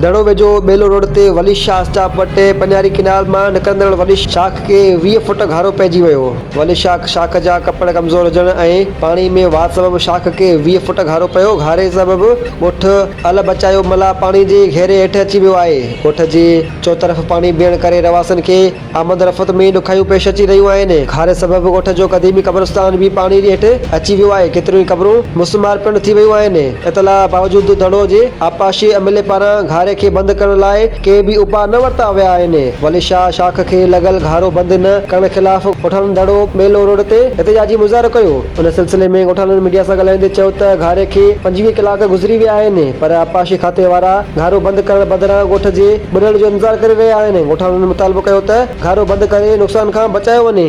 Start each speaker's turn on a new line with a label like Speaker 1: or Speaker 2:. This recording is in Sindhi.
Speaker 1: دڙو ويجهو ٻيلو روڊ تي ولي شاهه اسٽاپ وٽ پڃاري ڪئنال مان نڪرندڙ وڏي شاخ کي 20 فوٽ گهارو پئجي ويو. ولي شاخ شاخ جا ڪپڙ ڪمزور هجڻ ۽ پاڻي ۾ واڌ سبب شاخ کي 20 فوٽ گهارو پيو. گهاري سبب ڳوٺ ال بچايو ملاح پاڻي جي گهيري هيٺ اچي ويو آهي. ڳوٺ جي چوطرف پاڻي بيهڻ ڪري رهواسين کي آمد رفت ۾ ڏکايون پيش اچي رهيون آهن. کاري سبب ڳوٺ جو قديمي قبرستان به پاڻي هيٺ اچي ويو آهي. ڪيتريون ئي قبرون مسمار پڻ ٿي ويون آهن. اطلاع باوجود دڙو جي آبپاشي عملي پاران گهاري کي بند ڪرڻ لاء ڪي به اپاء نه ورتا ويا آهن. ولي شاهه شاخ کي لڳل گهارو بند نه ڪرڻ خلاف ڳوٺاڻن دڙو ٻيلو روڊ تي احتجاجي مظاهرو ڪيو. ان سلسلي ۾ ڳوٺاڻن ميڊيا سان ڳالهائيندي چيو ته گهاري کي 25 ڪلاڪ گذري ويا آهن پر آبپاشي کاتي وارا گهارو بند ڪرڻ بدران ڳوٺ جي ٻڏڻ جو انتظار ڪري رهيا آهن. ڳوٺاڻن مطالبو ڪيو ته گهارو بند ڪري نقصان کان بچايو وڃي.